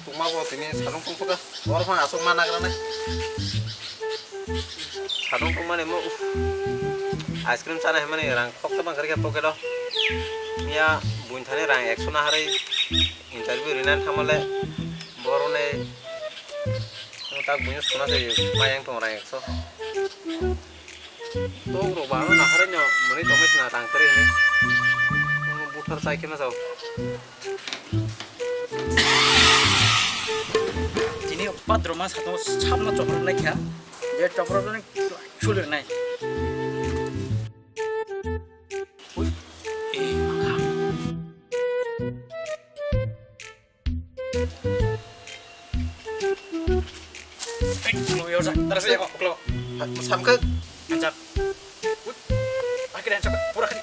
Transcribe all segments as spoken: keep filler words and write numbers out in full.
Tungma bo tini salung tungkha. Oro phang aswk ma nagra nai. Salung tungmani mo ice cream chana himani rang khok tama kharikha pocket o. Miya buini thani rang ekso naharwi interview rinan thamale boroni tak buino suna se mayang tong rang ekso. Tok rok ba ano naharwi no mwnwi tongwi sina rang kwrwi hwnwi. Buthar chai khe ma jao. Tini badroma satung sapno chopor lai kha. Je chopor ni chuli nai. Ui. Eh, makha. Hei, lo yo sa. Tara sa ya ko, klo. Samka. Anjak. Ui. Akhir anjak pura khadi.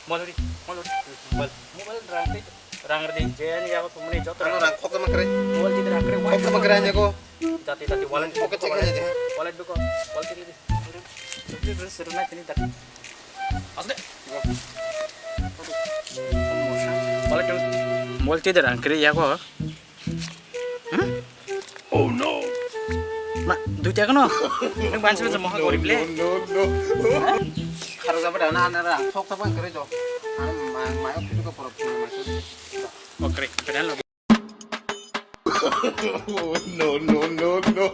Mall ri, mall ri. Mobile. Mobile rang tei rang rdi, je ani yago tumani joto ano rang. Rang khok ma kre. Mobile tei rang kre. Khok ma kre ani yago. Jati jati wallet. Pocket check aja deh. Wallet duko. Wallet tei di. Wallet tei di, seru nai tini jati. Asde. Wallet tei. Mobile tei rang kre yago. Hmm? Oh no! Ma, duita kono? Nang bansi bansi mohon gorib le. No, no, no. Kharo jaba dana anara, thok thok bang kare jo. Ang ma, ma, ok, tu ko porok tu ma. Okre, kedan lo. No, no, no, no.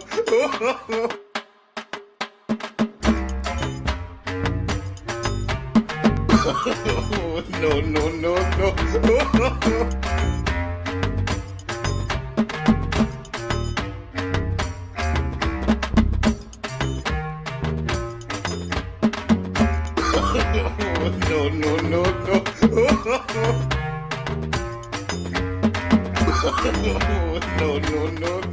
No, no, no, no. No, no, no, no. No, no, no, no.